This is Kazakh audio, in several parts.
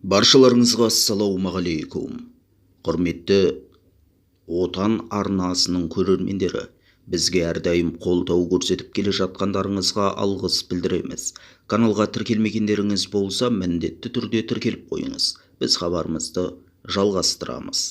Баршаларыңызға ассалаумағалейкум, құрметті Отан арнасының көрермендері! Бізге әрдайым қолдау көрсетіп келе жатқандарыңызға алғыс білдіреміз. Каналға тіркелмегендеріңіз болса, міндетті түрде тіркеліп қойыңыз. Біз хабарымызды жалғастырамыз.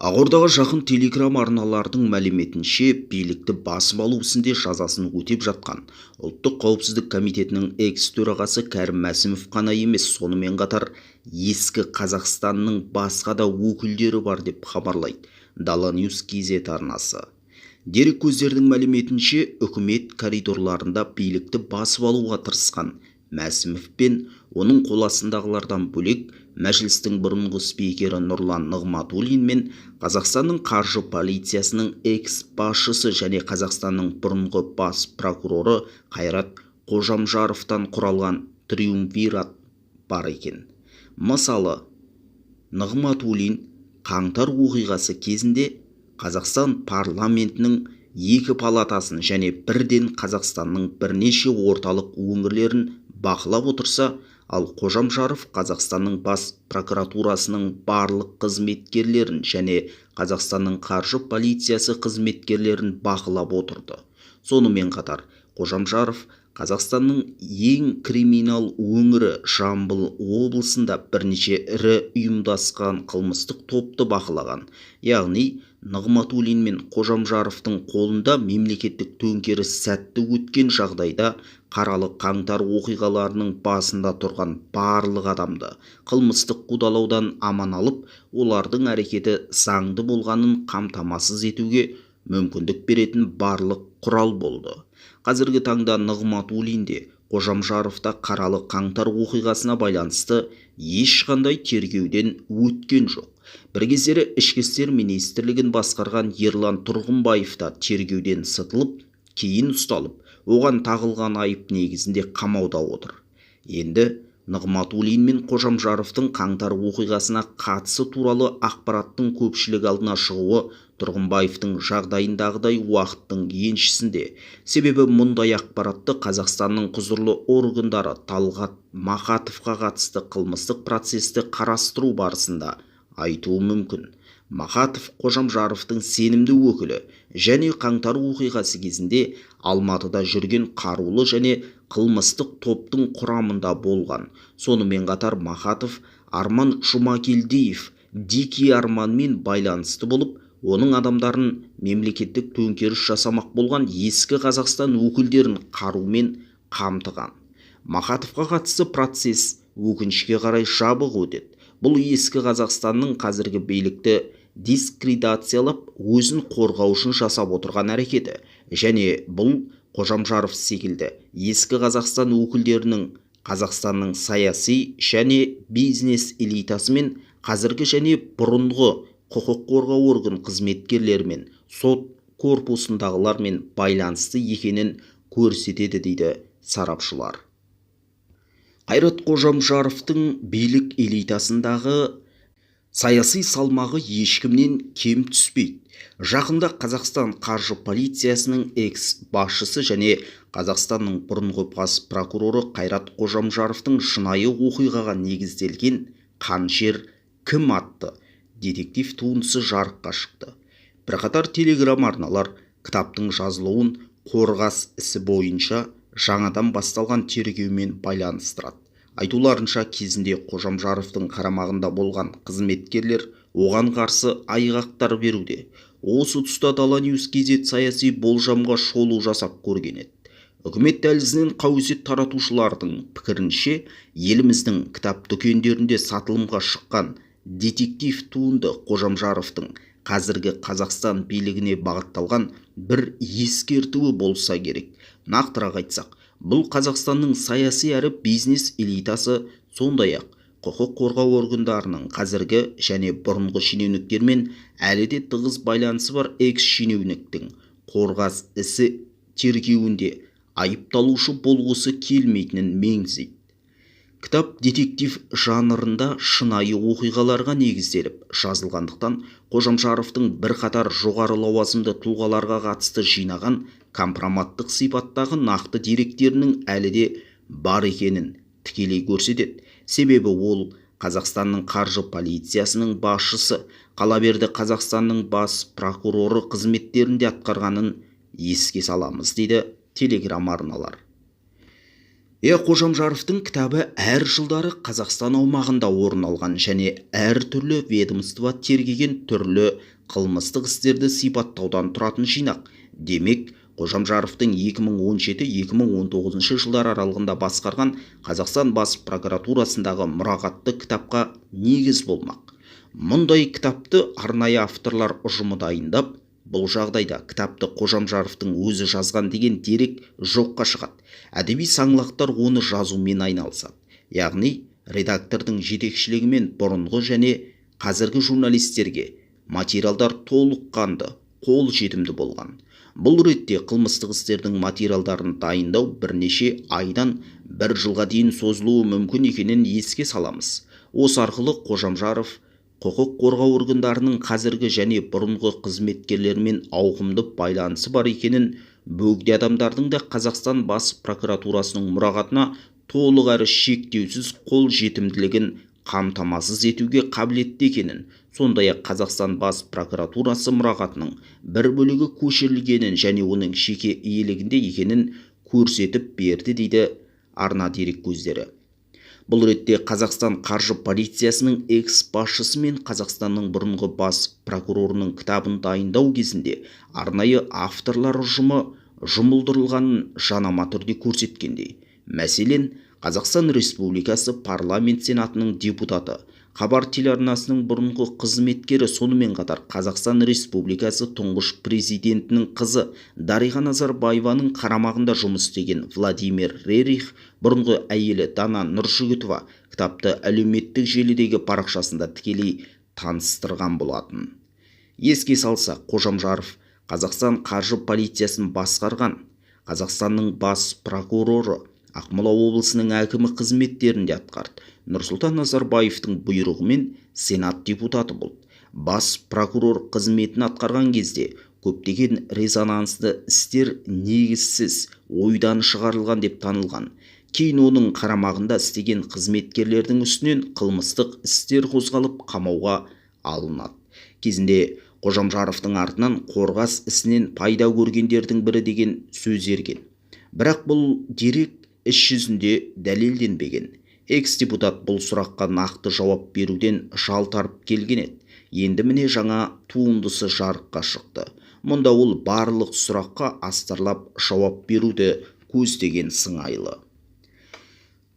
Ақордаға жақын телеграм арналардың мәліметінше, билікті басып алу ісінде жазасын өтеп жатқан Ұлттық қауіпсіздік комитетінің экс-төрағасы Кәрім Мәсімов қана емес, сонымен қатар Ескі Қазақстанның басқа да өкілдері бар деп хабарлайды Дала Ньюс KZ арнасы. Дерек көздердің мәліметінше, үкімет коридорларында билікті басып алуға тырысқан Мәсімов пен оның қол астындағылардан бөлек, Мәжілістің бұрынғы спикері Нұрлан Нығматулин мен Қазақстанның қаржы полициясының экс-басшысы және Қазақстанның бұрынғы бас прокуроры Қайрат Қожамжаровтан құралған триумвират бар екен. Мысалы, Нығматулин қаңтар оқиғасы кезінде Қазақстан парламентінің екі палатасын және бірден Қазақстанның бірнеше орталық өңірлерін бақылап отырса, ал Қожамжаров Қазақстанның бас прокуратурасының барлық қызметкерлерін және Қазақстанның қаржы полициясы қызметкерлерін бақылап отырды. Сонымен қатар Қожамжаров Қазақстанның ең криминал өңірі Жамбыл облысында бірнеше ірі ұйымдасқан қылмыстық топты бақылаған. Яғни Нығматулин мен Қожамжаровтың қолында мемлекеттік төңкеріс сәтті өткен жағдайда қаралы қаңтар оқиғаларының басында тұрған барлық адамды қылмыстық қудалаудан аман алып, олардың әрекеті заңды болғанын қамтамасыз етуге мүмкіндік беретін барлық құрал болды. Қазіргі таңда Нығматулин де, Қожамжаров та қаралы қаңтар оқиғасына байланысты ешқандай тергеуден өткен жоқ. Бір кездері Ішкі істер министрлігін басқарған Ерлан Тұрғымбаев та тергеуден сытылып, кейін ұсталып, оған тағылған айып негізінде қамауда отыр. Енді Нығматулин мен Қожамжаровтың қаңтар оқиғасына қатысы туралы ақпараттың көпшілік алдына шығуы Тұрғымбаевтың жағдайындағыдай уақыттың еншісінде. Себебі мұндай ақпаратты Қазақстанның құзырлы органдары Талғат Мақатовқа қатысты қылмыстық процесті қарастыру барысында айтуы мүмкін. Мақатов Қожамжаровтың сенімді өкілі және қаңтар оқиғасы кезінде Алматыда жүрген қарулы және қылмыстық топтың құрамында болған. Сонымен қатар Мақатов Арман Жұмакелдиев, Дикий Арманмен байланысты болып, оның адамдарын мемлекеттік төңкеріс жасамақ болған Ескі Қазақстан өкілдерін қарумен қамтыған. Мақатовқа қатысты процесс, өкінішке қарай, жабық өтеді. Бұл Ескі Қазақстанның қазіргі билікті дискредитациялап, өзін қорғау үшін жасап отырған әрекеті және бұл Қожамжаров секілді Ескі Қазақстан өкілдерінің Қазақстанның саяси және бизнес элитасымен, қазіргі және бұрынғы құқық қорғау орган қызметкерлерімен, сот корпусындағылармен байланысты екенін көрсетеді дейді сарапшылар. Қайрат Қожамжаровтың билік элитасындағы саяси салмағы ешкімнен кем түспейді. Жақында Қазақстан қаржы полициясының экс-басшысы және Қазақстанның бұрынғы бас прокуроры Қайрат Қожамжаровтың шынайы оқиғаға негізделген «Қанішер кім?» атты детектив туындысы жарыққа шықты. Бірқатар телеграм арналар кітаптың жазылуын Қорғас ісі бойынша жаңадан басталған тергеумен байланыстырады. Айтуларынша, кезінде Қожамжаровтың қарамағында болған қызметкерлер оған қарсы айғақтар беруде. Осы тұста Дала Ньюс KZ саяси болжамға шолу жасап көрген еді. Үкімет дәлізінен қауесет таратушылардың пікірінше, еліміздің кітап дүкендерінде сатылымға шыққан детектив туынды Қожамжаровтың қазіргі Қазақстан билігіне бағытталған бір ескертуі болса керек. Нақтырақ айтсақ, бұл Қазақстанның саяси әрі бизнес элитасы, сондай-ақ құқық қорғау органдарының қазіргі және бұрынғы шенеуніктермен әлі де тығыз байланысы бар экс-шенеуніктің Қорғас ісі тергеуінде айыпталушы болғысы келмейтінін меңзейді. Кітап детектив жанрында шынайы оқиғаларға негізделіп жазылғандықтан, Қожамжаровтың бірқатар жоғары лауазымды тұлғаларға қатысты жинаған компроматтық сипаттағы нақты деректерінің әлі де бар екенін тікелей көрсетеді. Себебі ол Қазақстанның қаржы полициясының басшысы, қала берді Қазақстанның бас прокуроры қызметтерін де атқарғанын еске саламыз, дейді телеграм арналар. Қожамжаровтың кітабы әр жылдары Қазақстан аумағында орын алған және әр түрлі ведомство тергеген түрлі қылмыстық істерді сипаттаудан тұратын жинақ. Демек, Қожамжаровтың 2017-2019 жылдар аралығында басқарған Қазақстан бас прокуратурасындағы мұрағатты кітапқа негіз болмақ. Мұндай кітапты арнайы авторлар ұжымы дайындап, бұл жағдайда кітапты Қожамжаровтың өзі жазған деген дерек жоққа шығады. Әдеби саңлақтар оны жазумен айналысады. Яғни, редактордың жетекшілігімен бұрынғы және қазіргі журналистерге материалдар толыққанды, қол жетімді болған. Бұл ретте қылмыстық істердің материалдарын дайындау бірнеше айдан бір жылға дейін созылуы мүмкін екенін еске саламыз. Осы арқылы Қожамжаров құқық қорғау органдарының қазіргі және бұрынғы қызметкерлерімен ауқымды байланысы бар екенін, бөгде адамдардың да Қазақстан бас прокуратурасының мұрағатына толық әрі шектеусіз қол жетімділігін қамтамасыз етуге қабілетті екенін, сондай-ақ Қазақстан бас прокуратурасы мұрағатының бір бөлігі көшірілгенін және оның жеке иелігінде екенін көрсетіп берді, дейді арна дереккөздері. Бұл ретте Қазақстан қаржы полициясының экс-басшысы мен Қазақстанның бұрынғы бас прокурорының кітабын дайындау кезінде арнайы авторлар ұжымы жұмылдырылғанын жанама түрде көрсеткендей. Мәселен, Қазақстан Республикасы Парламент Сенатының депутаты, Хабар телеарнасының бұрынғы қызметкері, сонымен қатар Қазақстан Республикасы тұңғыш президентінің қызы Дариға Назарбаеваның қарамағында жұмыс істеген Владимир Рерих, бұрынғы әйелі Дана Нұржігітова кітапты әлеуметтік желідегі парақшасында тікелей таныстырған болатын. Еске салсақ, Қожамжаров Қазақстан қаржы полициясын басқарған, Қазақстанның бас прокуроры, Ақмола облысының әкімі қызметтерінде атқарды. Нұрсұлтан Назарбаевтың бұйрығымен Сенат депутаты болды. Бас прокурор қызметін атқарған кезде көптеген резонансты істер негізсіз, ойдан шығарылған деп танылған. Кейін оның қарамағында істеген қызметкерлердің үстінен қылмыстық істер қозғалып, қамауға алынады. Кезінде Қожамжаровтың артынан Қорғас ісінен пайда көргендердің бірі деген сөз ерген. Бірақ бұл дерек іс жүзінде дәлелденбеген. Экс-депутат бұл сұраққа нақты жауап беруден жалтарып келген еді. Енді міне жаңа туындысы жарыққа шықты. Мұнда ол барлық сұраққа астарлап жауап беруді көздеген сыңайлы.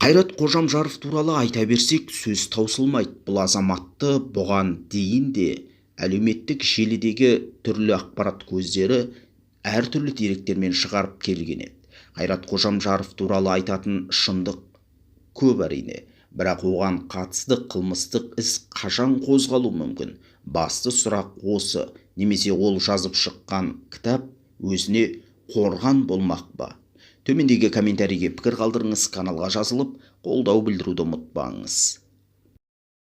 Қайрат Қожамжаров туралы айта берсек, сөз таусылмайды. Бұл азаматты бұған дейін де әлеуметтік желідегі түрлі ақпарат көздері әртүрлі деректермен шығарып келген еді. Қайрат Қожамжаров туралы айтатын шындық көп әрине, бірақ оған қатысты қылмыстық іс қашан қозғалуы мүмкін? Басты сұрақ осы, немесе ол жазып шыққан кітап өзіне қорған болмақ па? Төмендегі комментарийге пікір қалдырыңыз, каналға жазылып, қолдау білдіруді ұмытпаңыз.